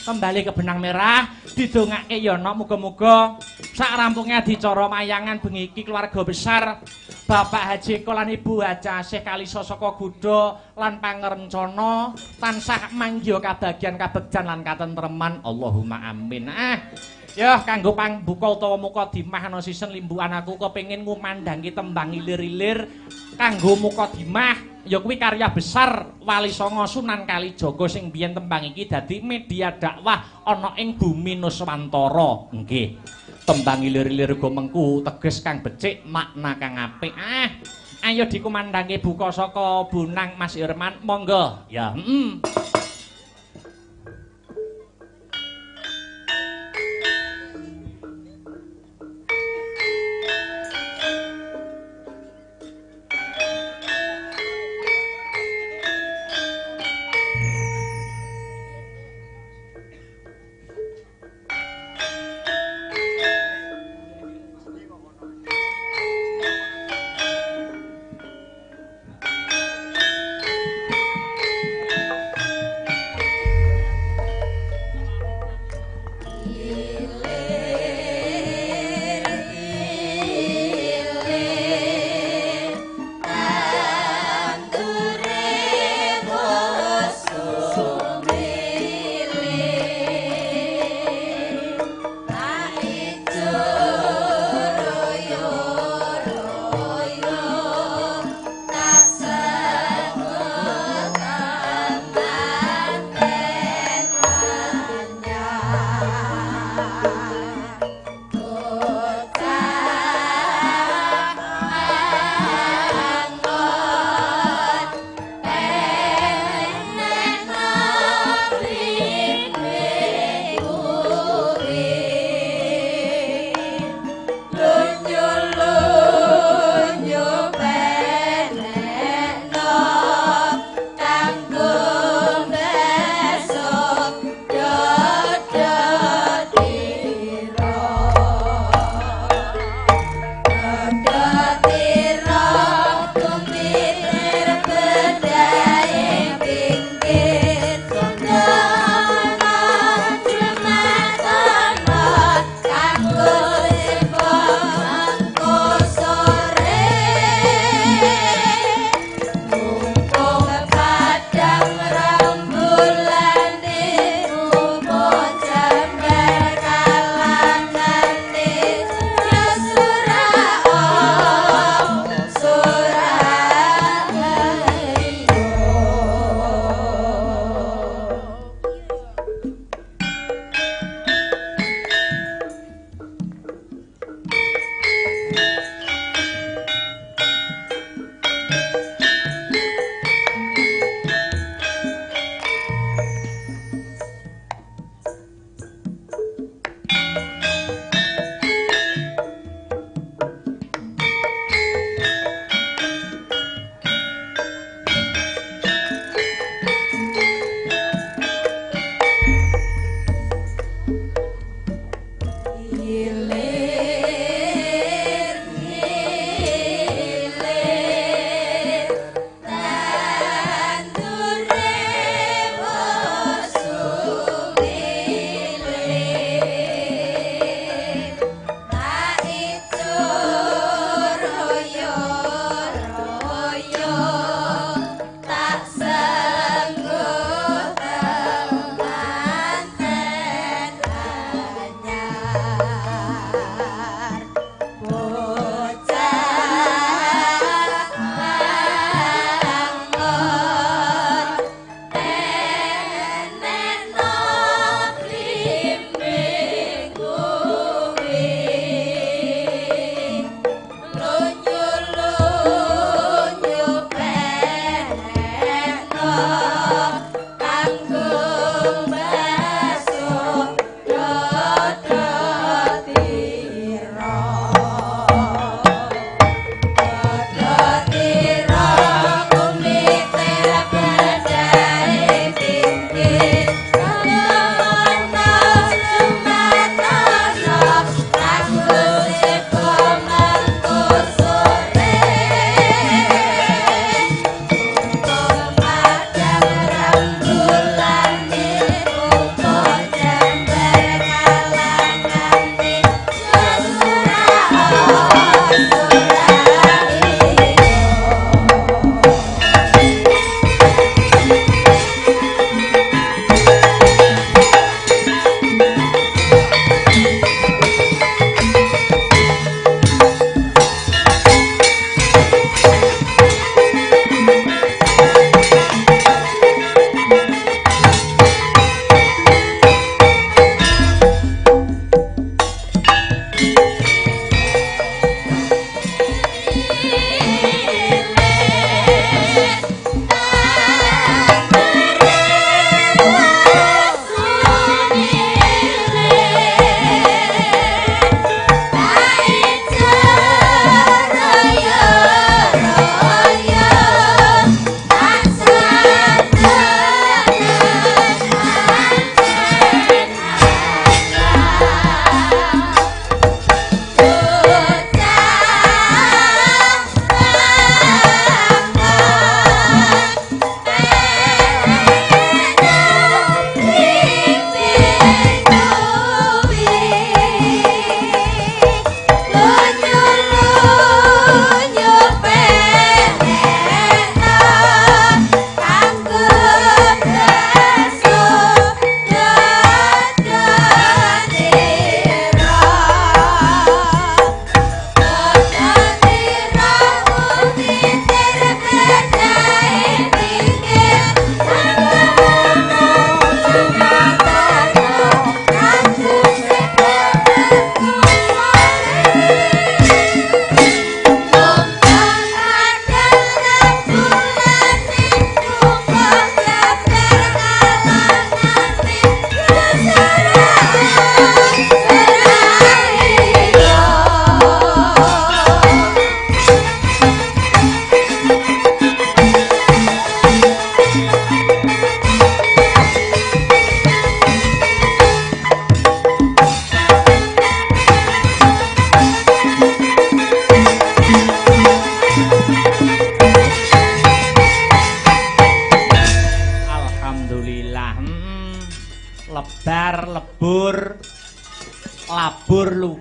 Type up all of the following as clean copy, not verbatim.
Kembali ke benang merah, didongake ya nok muga-muga sak rampunge adicara mayangan bengi iki keluarga besar Bapak Haji Eko lan Ibu Haja Asih Kalisa saka Gudha lan pangerencana tansah manggiha kabagian kabegjan lan katentreman. Allahumma amin. Ah, ya kanggo pangbuka utawa mukadimah ana sisen limbukan aku kepengin ngumandhangi tembang ilir-ilir kanggo mukadimah ya kuwi karya besar Wali Songo Sunan Kalijaga sing biyen tembang iki dadi media dakwah ana ing bumi Nuswantara. Nggih. Tembang ilir-ilir uga mengku teges kang becik makna kang apik. Ah, ayo dikumandhangi buka saka Bonang Mas Irman, monggo. Ya, heeh.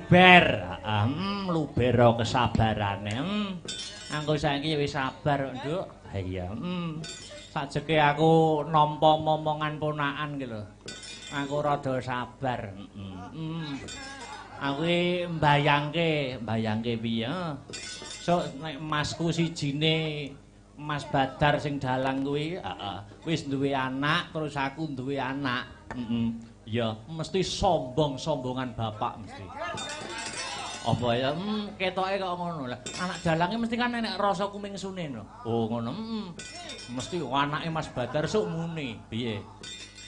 Luber. Heeh, lubera kesabarane. Aku saiki wis sabar, Nduk. Ha iya. Sajeke aku nampa momongan ponakan ki lho. Aku rada sabar. Aku iki mbayangke piye? Sok nek masku sijine Mas Badar sing dalang kuwi, heeh, wis duwe anak, terus aku duwe anak. Ya, mesti sombong-sombongan bapak mesti. Apa ya? Ketoke kok ngono lah. Anak dalange mesti kan enek rasa kumingsune no. Oh, ngono. Mesti anake Mas Badar sok muni. Piye?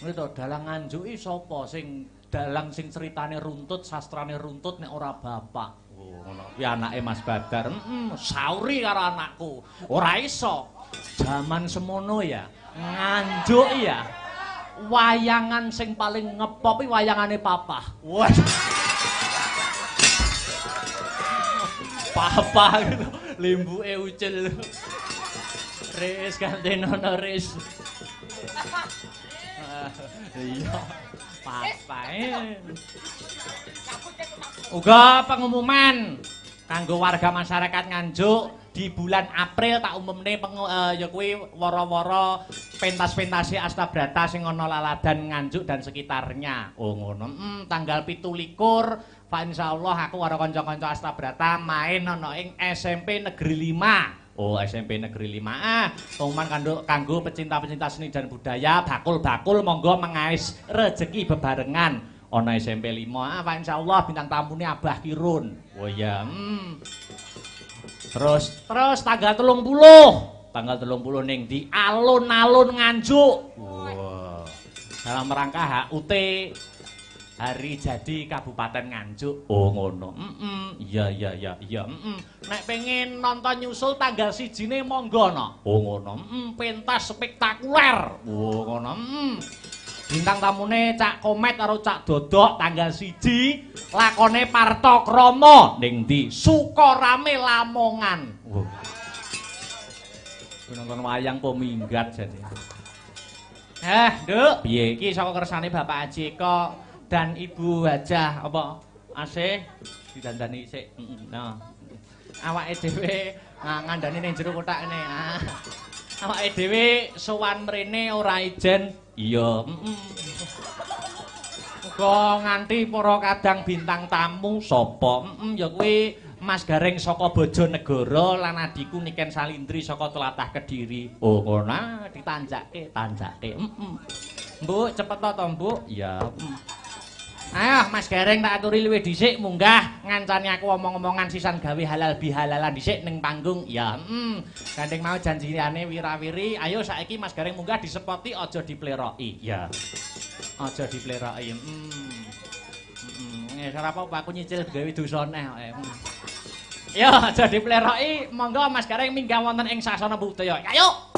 Ngene to, dalang Nganjuk iki sapa sing dalang sing ceritane runtut, sastrane runtut nek ora bapak. Oh, ngono. Kuwi anake Mas Badar. Sauri karo anakku. Ora iso. Jaman semono ya, Nganjuk ya. Wayangan sing paling ngepop iki wayangane Papah. Wah. Papah gitu, limbuke ucil. Ris gantenono ris. Iya. Papae. Uga pengumuman kanggo warga masyarakat Nganjuk di bulan April tak umumne ya kuwi wara-wara pentas-pentase Astabrata sing ana Laladan Nganjuk dan sekitarnya. Oh ngono. Tanggal 27 fa insyaallah aku karo kanca-kanca Astabrata main ana ing SMP Negeri 5. Oh, SMP Negeri 5. Ah, pengumuman kanggo pecinta-pecinta seni dan budaya, bakul-bakul monggo mengais rejeki bebarengan ana SMP 5. Ah, fa insyaallah bintang tamune Abah Kirun. Oh iya. Terus tanggal 30. Tanggal 30 ning di alun-alun Nganjuk. Wah. Dalam rangka HUT Hari Jadi Kabupaten Nganjuk. Oh ngono. Iya. Nek pengen nonton nyusul tanggal 1-ne monggo no. Oh ngono. Pentas spektakuler. Oh ngono. Bintang tamune Cak Komet karo Cak Dodok tanggal 1 lakone Parto Kromo ning ndi? Sukorame Lamongan. Wah. Nonton wayang po minggat jane. Nduk, piye iki saka kersane Bapak Haji Eko dan Ibu Hajah apa Asih didandani sik. Nah. Awake dhewe ngandani ning jero kothak ngene. Awake dhewe sowan mrene ora ijen. Iya. Muga nganti para kadang bintang tamu sapa? Ya kuwi Mas Gareng saka Bojonegoro lan adhiku Niken Salindri saka Tlatah Kediri. Oh ngono, ditanjake, tanjake. Mbuk, cepet to, Mbuk? Iya. Ayo Mas Gareng tak aturi luwih dhisik munggah ngancani aku omong-omongan sisan gawe halal bihalalan dhisik ning panggung. Ya, Gandeng mau janjiane wirawiri, ayo saiki Mas Gareng munggah disepoti aja dipleroki. Ya. Aja dipleroki. Ora apa-apa aku nyicil gawe dosa neh kok. Yo aja dipleroki, monggo Mas Gareng minggah wonten ing sasana budaya. Ayo.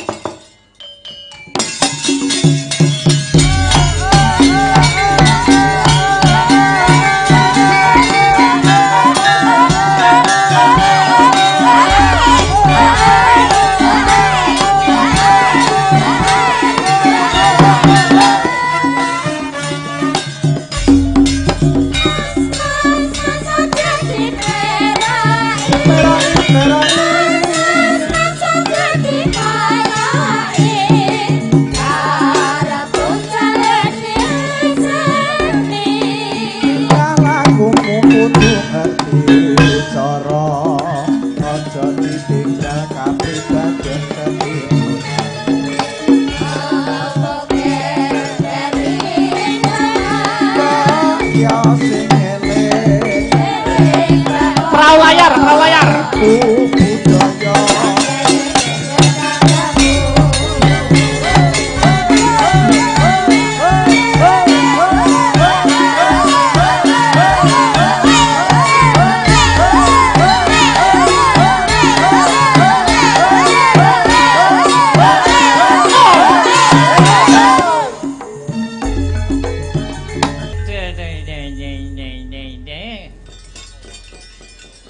Perahu layar.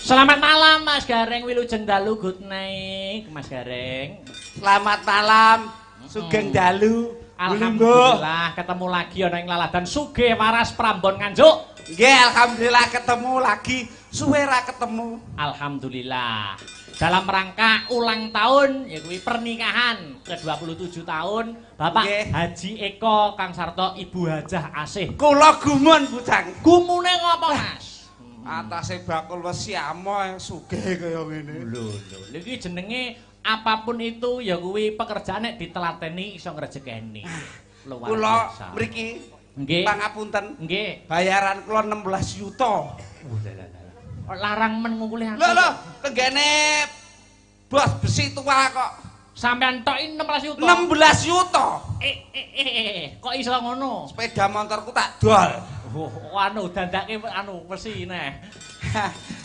Selamat malam Mas Gareng, wilujeng dalu, good night Mas Gareng. Selamat malam, sugeng dalu. Alhamdulillah ketemu lagi ana ing Laladan Sugih Waras Prambon Nganjuk. Nggih, alhamdulillah ketemu lagi. Suwe ra ketemu. Alhamdulillah. Dalam rangka ulang tahun ya kuwi pernikahan ke-27 tahun Bapak Nggih. Haji Eko Kang Sarto Ibu Hajah Asih. Kula gumun, Bujang. Gumune ngopo, Mas? Atase bakul wesi amoh sugih kaya ngene. Lho lho, iki jenenge apapun itu ya kuwi pekerjaan nek ditelateni iso ngrejekeni. Luar Kula biasa. mriki Nggih. pangapunten. Nggih. Bayaran kula 16 yuta. Larang men ngungkuli aku. Lho lho, tenggene bos besi tua kok. Sampean tok 16 yuta. 16 yuta. Kok iso ngono? Sepeda motorku tak dol. Oh, anu dandake anu besi neh.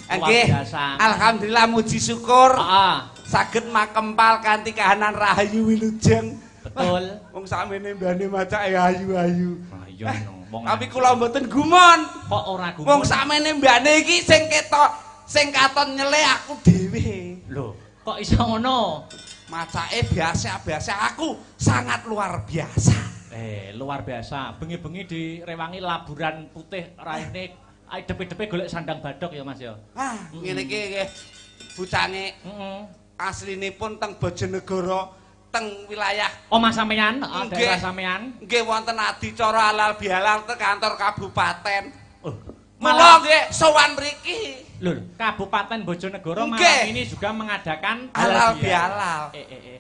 Nggih. Alhamdulillah muji syukur. Heeh. Saged makempal kanthi kahanan rahayu wilujeng. Betul. Wong sakmene mbane macake ayu-ayu. Ah iya no. Wong Tapi kula mboten gumun. Kok ora gumun? Wong sakmene mbane iki sing ketok, sing katon nyele aku dhewe. Lho, kok iso ngono? Macake biasa-biasa, aku sangat luar biasa. Luar biasa. Bengi-bengi direwangi laburan putih raine depe-depe golek sandang badok ya Mas ya. Ah, ngene iki nggih. Bucange aslinipun teng Bojonegoro, teng wilayah omah sampeyan, daerah sampeyan. Nggih wonten adicara halal bihalal teng kantor kabupaten. Oh, mula nggih sowan mriki. Lho, Kabupaten Bojonegoro malam ini juga mengadakan halal bihalal.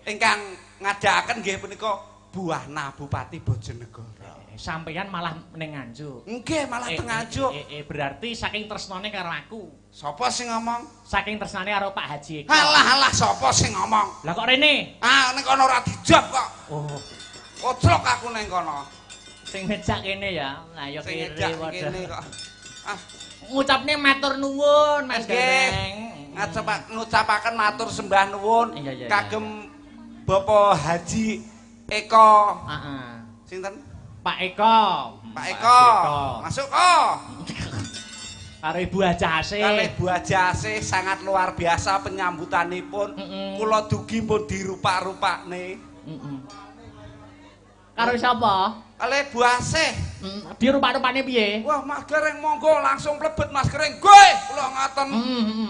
Ingkang ngadakaken nggih punika Buahna Bupati Bojonegoro. Sampeyan malah ning Nganjuk. Nggih, malah teng Nganjuk. Berarti saking tresnane karo aku. Sapa sing ngomong? Saking tresnane karo Pak Haji Eko. Alah alah sapa sing ngomong? Lah kok rene? Ah, ning kono ora dijawab kok. Oh. Koclok aku ning kono. Sing ngejak kene ya. Lah ya kene kene kok. Ah, ngucapne matur nuwun Mas Gareng. Ngucapaken matur sembah nuwun kagem Bapak Haji Eko. Heeh. Sinten? Pak Eko. Pak Eko. Masuk kok. Karo Ibu Hajah Asih. Karo Ibu Hajah Asih sangat luar biasa penyambutanipun. Kula dugi pun dirupak-rupakne. Karo sapa? Karo Ibu Asih. Dirupak-rupakne piye? Wah, Mas Gareng monggo langsung mlebet Mas Gareng. Goe, kula ngoten.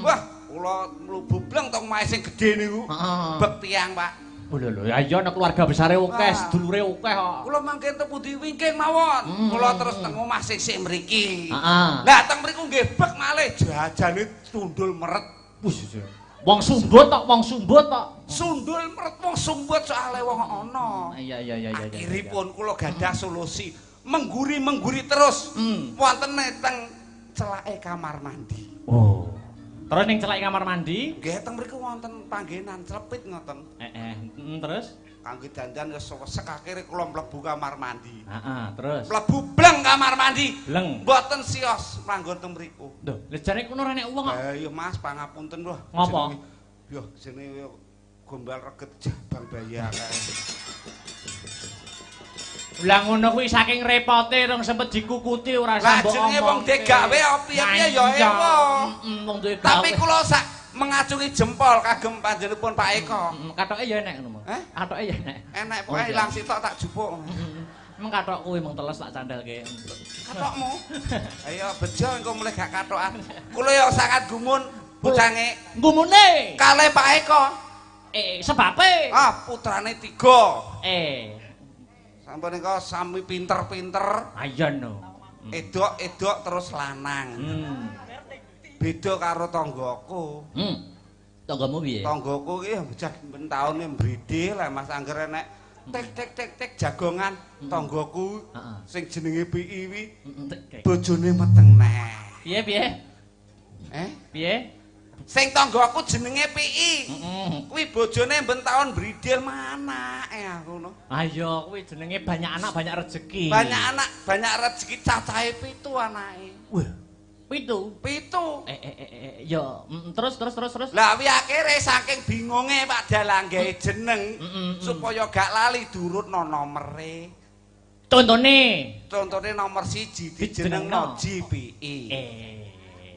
Wah, kula mlebu bleng teng omahe sing gedhe niku. Bek tiyang, Pak. Lho lho, ya iya nek keluarga besare akeh, sedulure akeh kok. Kula mangke teng pundi wingking mawon. Kula terus teng omah sisih mriki. Lah teng mriku nggih bek malih jajane tundul meret. Wis. Wong sumbut tok, wong sumbut tok. Sundul meret wong sumbut soalé wong ana. Iya iya iya iya. Akhiripun kula gadah solusi, mengguri-mengguri terus. Wonten teng celake kamar mandi. Oh. Terus ning celake kamar mandi? Nggih, teng mriku wonten panggenan clepit ngoten. Terus kangge dandan wis sesek akhire kula mlebu kamar mandi. Heeh, terus mlebu bleng kamar mandi. Bleng. Mboten sios manggon teng mriku. Lho, lha jane kono ora nek wong kok. Lah iya Mas, pangapunten lho. Ngopo? Yo jenenge gombal reget jabang bayar. Lah ngono kuwi saking repote rong sempet dikukuti ora sambok. Lah jenenge wong digawe piye-piye ya ewa. Wong duwe gawe. Tapi kula sak mengacungi jempol kagem panjenenganipun Pak Eko. Katoke ya enek ngono. Katoke ya enek. Enek pokoke ilang sitok tak jupuk. Meng katok kuwi mung teles tak candelke. Katokmu? Ayo bejo engko mulih gak katokan. Kula ya sangat gumun bocange. Gumune kalih Pak Eko. Sebabe? Ah, putrane 3. Sampun nika sami pinter-pinter. Ayo no. Edok-edok terus lanang. Beda karo tanggaku. Tanggamu piye? Tanggaku ki bocah ben taune mbride lah Mas angger enek tek tek tek tek jagongan tanggaku sing jenenge PI wi bojone meteng neh. Piye piye? Piye? Sing tanggaku jenenge PI. Kuwi bojone ben taun bridil manake aku ngono. Ah iya kuwi jenenge banyak anak banyak rezeki. Banyak anak banyak rezeki cacahe 7 anake. Wah. 7. 7. Ya terus. Lah wi akhire saking bingunge Pak Dalang gawe jeneng supaya gak lali durutno nomere. Contone nomor 1 dijenengno GPI.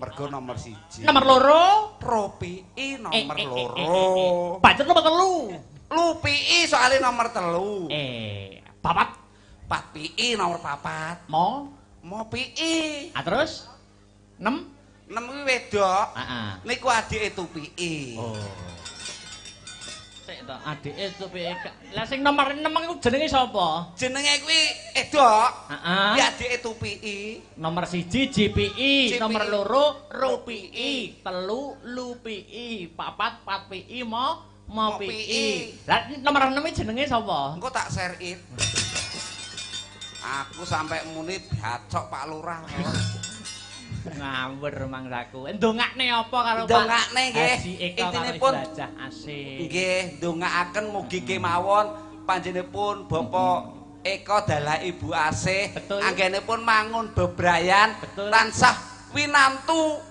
Mergo nomor 1. Nomor 2 Pro PI nomor 2. Pancen nomor 3. Lu PI soalnya nomor 3. 4. 4 PI nomor 4. Mo Mo PI. Ah terus 6? 6 kuwi wedok. Heeh. Niku adike Tupiki. Oh. Sik to, adike Tupiki. Lah sing nomor 6 iku jenenge sapa? Jenenge kuwi Edok. Heeh. Kuwi adike Tupiki. Nomor 1 JPI, nomor 2 Rupi, 3 Lupi, 4 4PI, mo PI. Lah nomor 6 jenenge sapa? Engko tak share it. Aku sampe muni bacok Pak Lurah. Ngawur mangsaku. Ndongakne apa karo Pak? Ndongakne nggih. Intinipun asih. Nggih, ndongaaken mugi kemawon panjenenganipun Bapak Eko dalah Ibu Asih anggenipun mangun bebrayan tansah winantu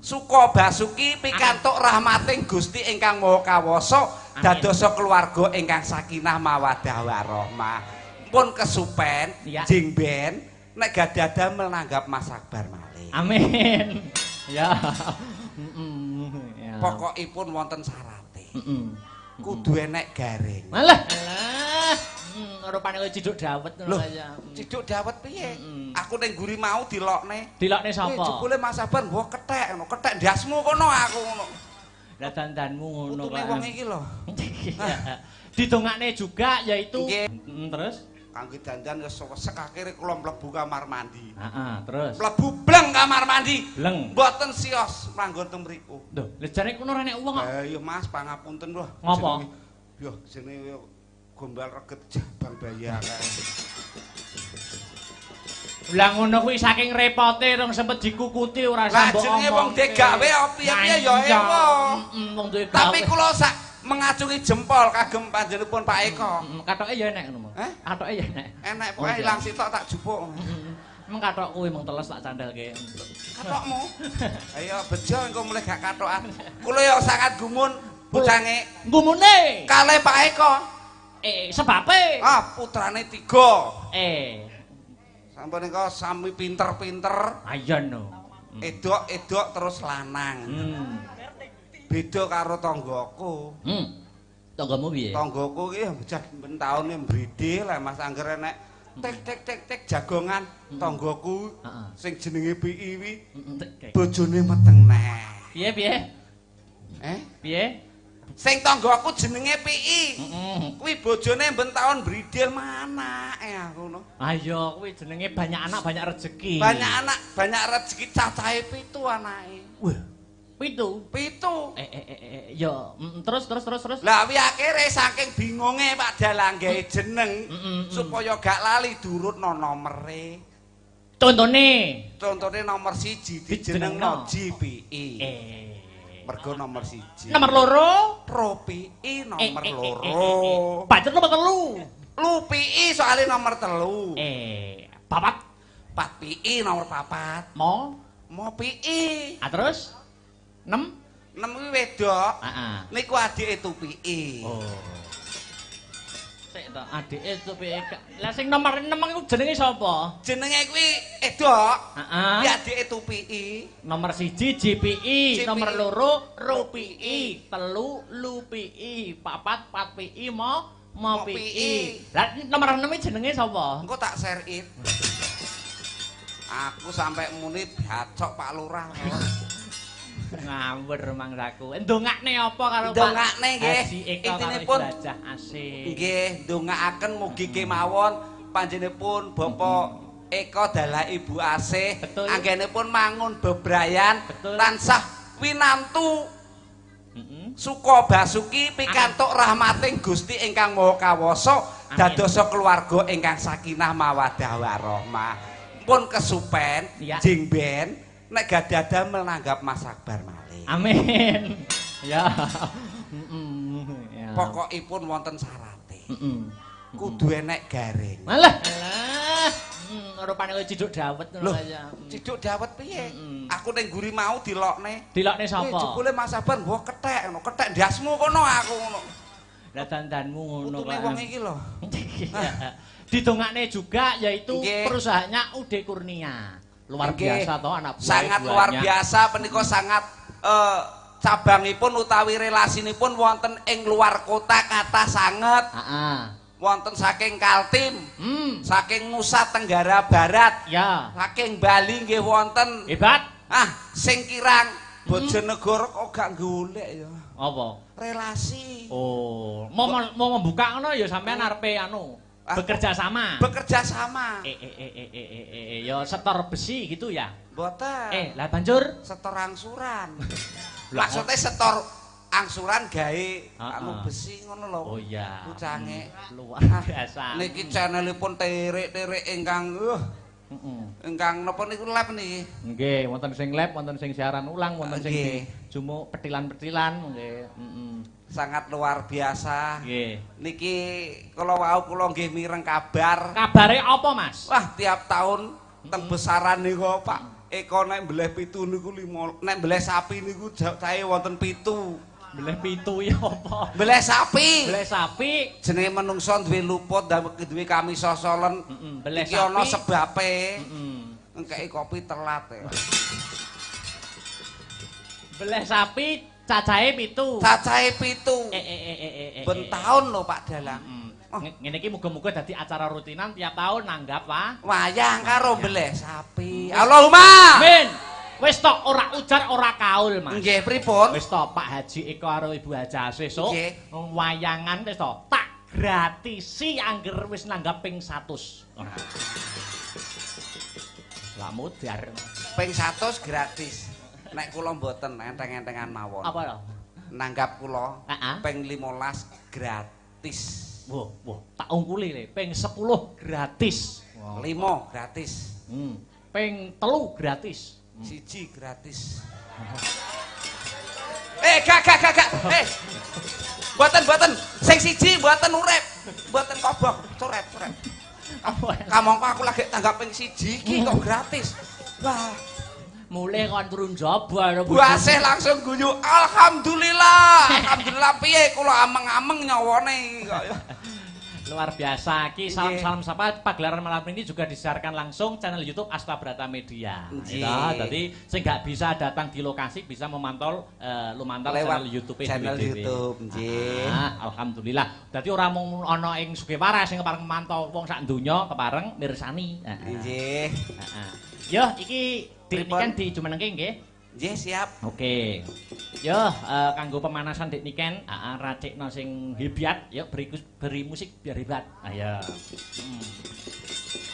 suka basuki pikantuk rahmating Gusti ingkang Maha Kawasa dadosa keluarga ingkang sakinah mawaddah warahmah. Pun kesupen jing ben nek gadah damel nanggap Mas Akbar malih. Amin. Ya. Pokokipun wonten syarate. Kudu enek garing. Malah. Alah. Rupane kowe ciduk dawet ngono kaya. Ciduk dawet piye? Aku ning guri mau dilokne. Dilokne sapa? Jebule Mas Akbar nggo kethek ngono, kethek ndasmu kono aku ngono. Lah dandanmu ngono kok. Putune wong iki lho. Didongakne juga yaitu terus kangge dandan wis sesek akhire kula mlebu kamar mandi. Heeh, terus mlebu bleng kamar mandi. Bleng. Mboten sios manggon teng mriku. Lho, lha jane kono ora nek wong kok. Ha iya Mas, pangapunten lho. Ngopo? Yo jenenge gombal reget jabang bayi kae. Lah ngono kuwi saking repote rong sempet dikukuti ora sambok. Lah jenenge wong digawe piye-piye ya ewo. Wong duwe gawe. Tapi kula sak mengacungi jempol kagem panjenenganipun Pak Eko. Katoke ya enek ngono. Katoke ya enek. Enek pokoke ilang sitok tak jupuk. Meng katok kuwi meng teles tak candelke. Katokmu? Ayo bejo engko mulih gak katokan. Kula ya sangat gumun bocange. Gumune kalih Pak Eko. Sebabe? Ah, putrane 3. Sampun nika sami pinter-pinter. Ayo no. Edok-edok terus lanang. Beda karo tanggaku. Tanggamu piye? Tanggaku ki bocah ben taune mbride lah Mas angger enek tek tek tek tek jagongan tanggaku sing jenenge PI wi bojone meteng neh. Piye piye? Piye? Sing tanggaku jenenge PI. Kuwi bojone ben taun bridil manake aku ngono. Ayo kuwi jenenge banyak anak banyak rezeki. Banyak anak banyak rezeki cacahe 7 anake. Wah. 7. 7. Ya terus. Lah wi akhire saking bingunge Pak Dalang gawe jeneng supaya gak lali durutno nomere. Contone nomor 1 dijenengno GPI. Mergo nomor 1. Nomor 2 Ropi nomor 2. Pancen nomor 3. Lupi soalnya nomor 3. Papat. 4 PI nomor 4. Mo PI. Ah terus 6? 6 kuwi wedok. Heeh. Niku adike Tupiki. Oh. Sik to, adike Tupiki. Lah sing nomor 6 iku jenenge sapa? Jenenge kuwi Edok. Heeh. Kuwi adike Tupiki. Nomor 1 JPI, nomor 2 Rupi, 3 Lupi, 4 4PI, mo PI. Lah nomor 6 jenenge sapa? Engko tak share it. Aku sampe muni bacok Pak Lurah. Ngawur mangsaku. Ndongakne apa karo Pak? Ndongakne nggih. Intinipun asih. Nggih, ndongaaken mugi kemawon panjenenganipun Bapak Eko dalah Ibu Asih anggenipun mangun bebrayan tansah winantu suka basuki pikantuk rahmating Gusti ingkang Maha Kawasa dadosa keluarga ingkang sakinah mawaddah warahmah. Pun kesupen jing ben nek gadah damel nanggap Mas Akbar malih. Amin. Ya. Pokokipun wonten syarate. Kudu enek garing. Malah. Alah. Rupane kowe ciduk dawet ngono kaya. Ciduk dawet piye? Aku ning guri mau dilokne. Dilokne sapa? Jebule Mas Akbar nggo kethek ngono, kethek ndasmu kono aku ngono. Lah dandanmu ngono kok. Putune wong iki lho. Didongakne juga yaitu perusahaannya UD Kurnia. Luar biasa toh anak buah. Sangat luar biasa menika sangat cabangipun utawi relasinipun wonten ing luar kota kathah sanget. Heeh. Wonten saking Kaltim, saking Nusa Tenggara Barat, ya. Saking Bali nggih wonten. Hebat. Ah, sing kirang Bojonegoro kok gak golek ya. Apa? Relasi. Oh, mau membuka ngono ya sampean arepe anu, bekerja sama. Bekerja sama. Ya setor besi gitu ya. Mboten. Lah banjur setor angsuran. Maksudnya setor angsuran gawe anu besi ngono lho. Oh iya. Ucange luar biasa. Niki channelipun terik-terik ingkang ingkang napa niku live niki? Nggih, wonten sing live, wonten sing siaran ulang, wonten sing jumuk petilan-petilan nggih. Sangat luar biasa. Nggih. Niki kula wau kula nggih mireng kabar. Kabare apa, Mas? Wah, tiap tahun teng besaran niku Pak Eko nek mbeleh pitu niku 5, nek mbeleh sapi niku cahe wonten 7. Mbeleh 7 ya apa? Mbeleh sapi. Mbeleh sapi. Jenenge menungso duwe luput, duwe kamisosolen. Mbeleh sapi. Iki ana sebabe. Engkeki kopi telat ya. Mbeleh sapi cacahe 7. Cacahe 7. Ben taun lho Pak Dalang. Ngene iki muga-muga dadi acara rutinan tiap tahun nanggap wayang karo mbeleh sapi. Allahumma. Amin. Wis tok ora ujar ora kaul, Mas. Nggih, pripun? Wis tok Pak Haji Eko karo Ibu Haja sesuk wayangan wis tok tak gratisi angger wis nanggap ping 100. Lah modar. Ping 100 gratis. Nek kula mboten enteng-entengan mawon. Apa lho? Nanggap kula ping 15 gratis. Wah, wah, tak ungkuli le, ping 10 gratis. 5 gratis. Ping 3 gratis. 1 gratis. Gak. Mboten. Sing 1 mboten urip. Mboten kobong, coret. Kamangka aku lagi tanggap ping 1 iki kok gratis. Wah, mulih kon turun jaba. Bu Asih langsung guyu. Alhamdulillah. Alhamdulillah piye kula ameng-ameng nyawane kok. Luar biasa. Ki salam-salam sapa pagelaran malam ini juga disiarkan langsung channel YouTube Astabrata Media. Ya, dadi sing gak bisa datang di lokasi bisa memantau lumantar channel YouTube channel YouTube nggih. Alhamdulillah. Dadi ora mung ana ing Sugihwaras sing kepareng memantau wong sak donya kepareng mirsani. Nggih. Heeh. Yo iki Dik Niken dijumenengke nggih. Nggih, siap. Oke. Yo, kanggo pemanasan Dik Niken, racikno sing hebat, yo beri musik biar hebat. Ayo.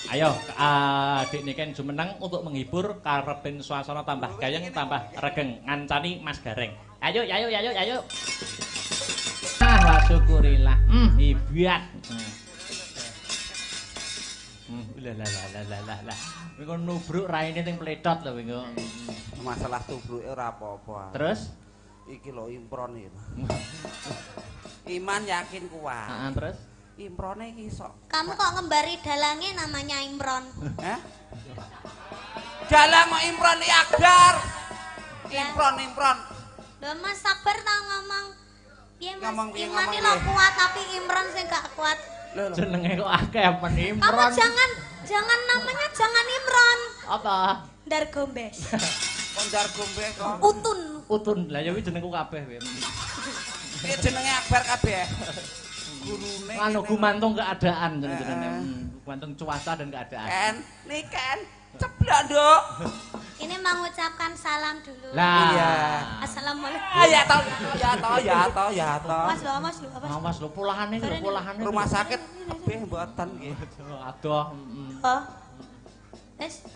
Ayo, Dik Niken jumeneng untuk menghibur karepen suasana tambah gayeng, tambah regeng, ngancani Mas Gareng. Ayo, ayo, ayo, ayo. Ah, wa syukurillah. Hebat. Lah lah lah lah lah lah. Wingo nubruk raine teng pledot lho wingo. Masalah tubruke ora apa-apa. Terus iki lho Imron iki. Iman yakin kuat. Heeh, terus Imrone iki sok. Kamu kok ngembari dalange namanya Imron? Hah? Dalang kok Imron iki Akbar. Imron Imron. Lho Mas Akbar tau ngomong piye Mas? Iman iki lho kuat tapi Imron sing gak kuat. Jenenge kok akeh men Imron. Kamu jangan namanya jangan Imron. Apa? Ndar Gombes. Kok Ndar Gombes kok? Utun. Utun. Lah ya kuwi jenengku kabeh kowe. Piye jenenge Akbar kabeh? Gurune. Anu gumantung keadaan jenenge. Gumantung cuaca dan keadaan. Ken, Niken, ceblok, Nduk. Ini mengucapkan salam dulu. Lah. Iya. Assalamualaikum. Ya toh, ya toh, ya toh, ya toh. Mas lho, awas lho, awas. Awas lho, polahane lho, polahane. Rumah sakit tebih mboten nggih. Adoh. Oh. Wis.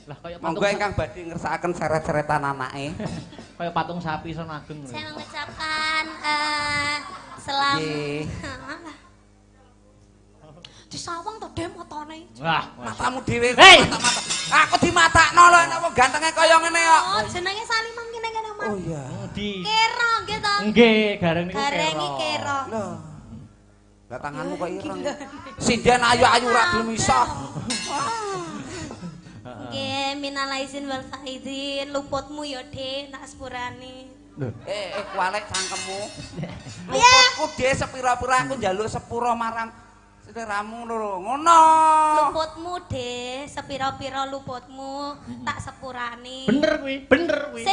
Lah kaya patung. Monggo ingkang badhe ngersakaken seret-seretan anake. Kaya patung sapi son ageng. Saya mengucapkan salam. Disawang to dhe matane. Wah, matamu dhewe mata-mata. Aku dimatakno lho nek wong gantenge kaya ngene kok. Oh, jenenge Salimam kene kene, Mas. Oh iya. Di. Kero nggih to. Nggih, gareng niku kero. Gareng iki kero. Lho. Lah tanganmu kok ireng. Sinden ayu-ayu ra gelem iso. Nggih, minal aizin wal faizin, luputmu ya, Dik, tak sepurane. Kualek cangkemmu. Luputku dhe sepira-pira aku njaluk sepuro marang sliramu lho, ngono. Luputmu dhe, sepira-pira luputmu tak sepurane. Bener kuwi, bener kuwi.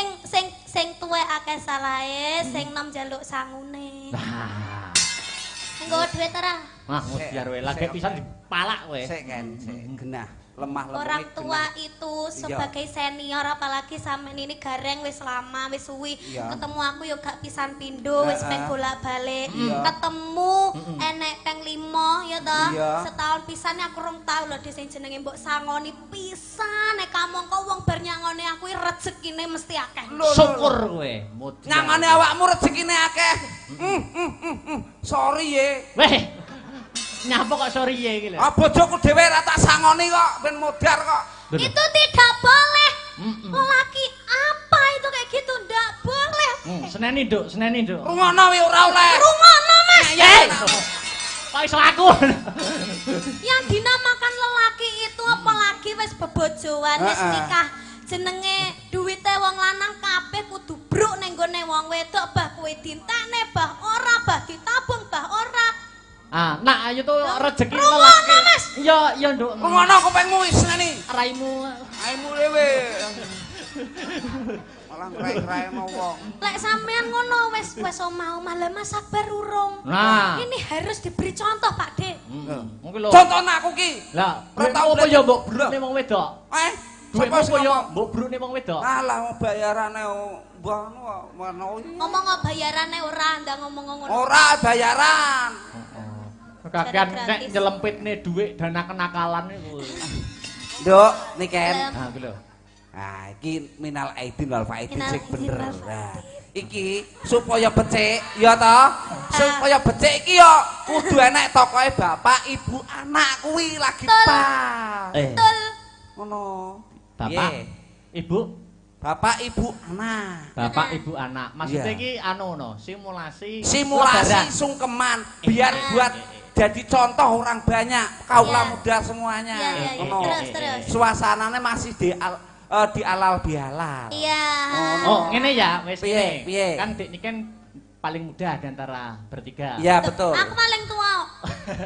Sing tuwek akeh salahe, sing nom njaluk sangune. Lah. Nggawa dhuwit ora? Wah, biar kowe lagi pisan dipalak kowe. Sik kan, sik genah. Lemah lembut. Orang tua itu sebagai senior apalagi sampean ini gareng wis lama wis suwi ketemu aku yo gak pisan pindho wis peng bolak-balik ketemu enek peng 5 ya toh setahun pisan aku rong tau lho sing jenenge mbok sangoni pisan nek kamangka wong bar nyangoni aku rezekine mesti akeh. Syukur kowe. Nyangoni awakmu rezekine akeh. Sorry ye. Weh. Nyapa kok sorry ye iki lho. Ah bojoku dhewe ra tak sangoni kok ben modar kok. Itu tidak boleh. Lelaki apa itu kayak gitu ndak boleh. Seneni Nduk, seneni Nduk. Rungono wi ora oleh. Rungono Mas. Kok iso aku. Yang dinamakan lelaki itu apalagi wis bebojoan wis nikah jenenge duwite wong lanang kabeh kudu bruk ning gone wong wedok bah kuwi dintekne bah ora bah ditabung bah ora. Ah, nak ayo tuh rezeki lelaki. Mas. Iya, iya Nduk. Rungono kupingmu wis seneni. Raimu. Raimu dhewe. Malah ngrai-ngraino wong. Lek sampean ngono wis wis omah-omah lha Mas Akbar urung. Nah. Ini harus diberi contoh Pak De. Heeh. Contohne aku ki. Lah, ora tau apa ya mbok brukne wong wedok. Eh, sapa apa ya mbok brukne wong wedok? Alah bayarane mbah ngono. Ngomong bayarane ora ndang ngomong ngono. Ora bayaran. Kakean nek nyelempitne dhuwit dana kenakalan iku. Nduk, niken. Ha iki lho. Nah, iki minal aidin wal faidin sing bener. Nah, iki supaya becik ya ta? Supaya becik iki ya kudu enek tokohe bapak, ibu, anak kuwi lagi pas. Betul. Ngono. Bapak, ibu, bapak, ibu, anak. Bapak, ibu, anak. Maksudnya iki anu no, simulasi. Simulasi sungkeman biar buat jadi contoh orang banyak, kaula muda semuanya. Iya, iya. Terus, terus. Suasananya masih di alal bihalal. Iya. Oh, ngene ya, wis piye, piye. Kan Dik Niken paling muda di antara bertiga. Iya, betul. Aku paling tua.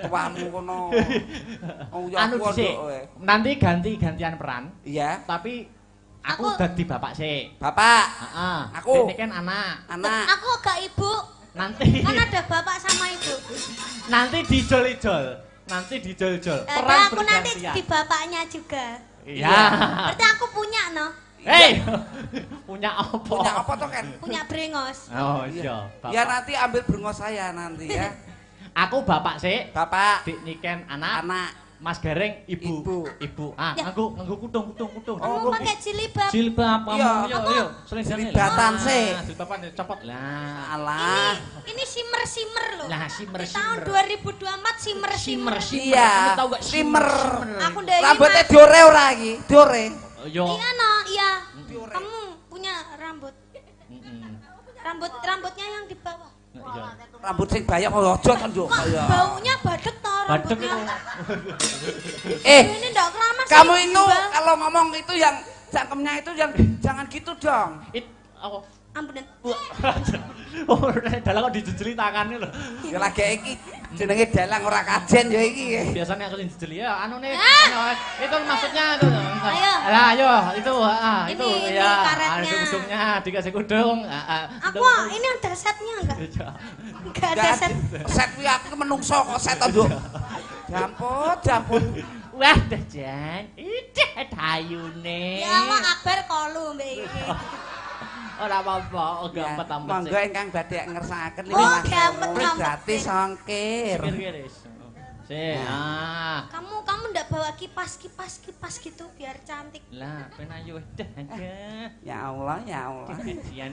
Tuamu kono. Oh, ya anu dhisik. Nanti ganti-gantian peran. Iya. Tapi aku dadi bapak sik. Bapak. Heeh. Aku. Dik Niken anak. Anak. Aku gak ibu. Nanti kan ada bapak sama ibu. Nanti dijol-ijol. Nanti dijol-ijol. Peran aku nanti di bapaknya juga. Iya. Berarti aku punya no. Hei. Punya apa? Punya apa toh kan? Punya brengos. Oh iya. Bapak. Ya nanti ambil brengos saya nanti ya. Aku bapak sik. Bapak. Dik Niken anak. Anak. Mas Gareng ibu. Ibu. Ibu. Ah, ya. nganggo kudung. Kamu pakai jilbab. Jilbab kamu. Yo yo. Jilbatan sik. Jilbaban copot. Lah, alah. Ini simer-simer loh. Lah, simer-simer. Di tahun 2024 simer-simer. Iya. Kamu tahu gak simer? Aku ndek. Rambutnya diore ora iki? Diore. Yo. Iya no, iya. Kamu punya rambut. Rambutnya yang di bawah. Iya. Rambut sing bayok aja to, Nduk. Baunya badek to rambutnya. Badek. Ini ndak keramas. Kamu itu kalau ngomong itu yang cangkemnya itu yang jangan gitu dong. Apa? Ampun. Oh, dalang kok dijejeli tangane lho. Ya lagi iki jenenge dalang ora kajen ya iki. Biasanya aku sing dijejeli ya anune itu maksudnya itu. Ayo. Lah ayo itu heeh itu ya. Ada kudungnya dikasih kudung. Aku ini ada setnya enggak? Enggak ada set. Set kuwi aku menungso kok set to, Nduk. Jamput, jamput. Wah, dah jan. Ideh dayune. Ya Allah Akbar kolu mbek iki. Ora apa-apa, gampet-ampet. Monggo ingkang badhe ngersakaken gratis ongkir. Sik, ah. Kamu ndak bawa kipas gitu biar cantik. Lah, ben ayo dah. Ya Allah, ya Allah.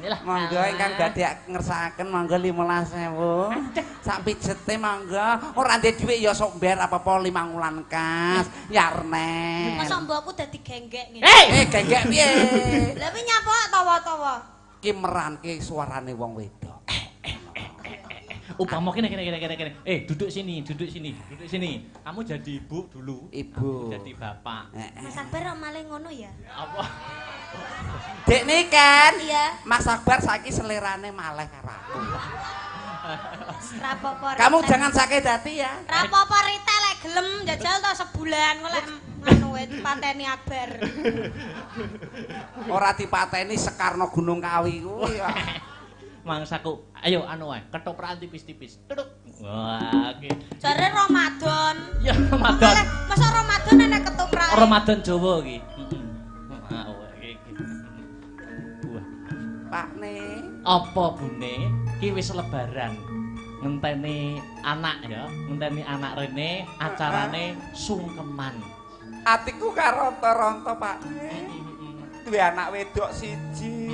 Lah. Monggo ingkang badhe ngersakaken monggo 15.000. Sak pijete monggo. Ora ndek dhuwit ya sok mber apa-apa 5 wulan kas. Yarnen. Masa mbokku dadi genggek ngene. Eh, genggek piye? Lah piye nyapa tawa-tawa? Ki meranke suarane wong wedok. Upama kene. Eh, duduk sini. Kamu jadi ibu dulu. Ibu. Aku jadi bapak. Mas Akbar malah ngono ya? Apa? Dek Niken. Iya. Mas Akbar saiki selerane maleh karo aku. Rapopo. Kamu jangan sakit hati ya. Rapopo rite lek gelem jajal to sebulan kok lek nganu wae dipateni Akbar. Ora dipateni Sekarno Gunung Kawi kuwi. Mangsaku. Ayo anu wae, ketoprakan tipis-tipis. Tutuk. Wah, iki. Jare Ramadan. Ya Ramadan. Masa Ramadan enek ketoprak. Ramadan Jawa iki. Heeh. Wah, iki. Wah, Pakne. Apa bune? Ki wis lebaran. Ngenteni anak ya, ngenteni anak rene acarane sungkeman. Atiku karonto-ronto, Pakne. Duwe anak wedok siji.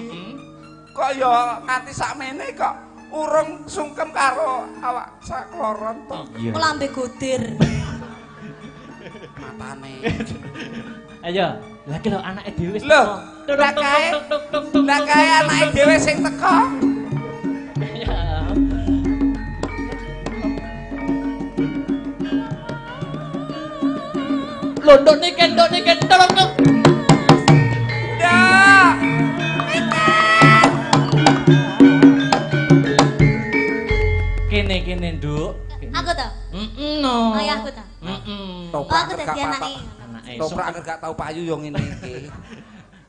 Kok ya nganti sakmene kok urung sungkem karo awak sakloron to. Iya. Lambe godir. Matane. Ayo, lha ki lho anake dhewe wis Lho, teko. lah kae lah kae anake dhewe sing teko. Ya. Lho, nduk niki, tolong nduk. Ndak. Kene kene, Nduk. Aku to. Heeh no. Oh ya aku to. Heeh. Oh aku dadi anake. Anake Toprak gak tau payu yo ngene iki.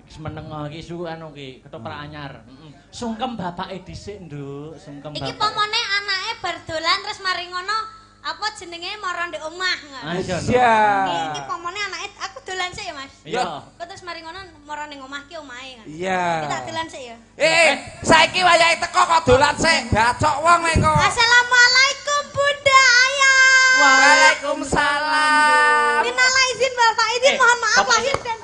Wis meneng iki su anu ki, ketoprak anyar. Heeh. Sungkem bapake dhisik, Nduk, sungkem Iki bapake. pomone anake bar dolan terus mari ngono apa jenenge mara ndek omah ngono. Ayo, Nduk. Iya. Iki pomone anake aku dolan sik ya, Mas. Iya. Kok terus mari ngono mara ning omah ki omahe ngono. Iya. Iki tak dolan sik ya. Eh, saiki wayahe teko kok dolan sik, bacok wong kowe engko. Assalamualaikum Bunda Ayah. Waalaikumsalam. Minal aizin wal faizin, mohon maaf Bapak lahir dan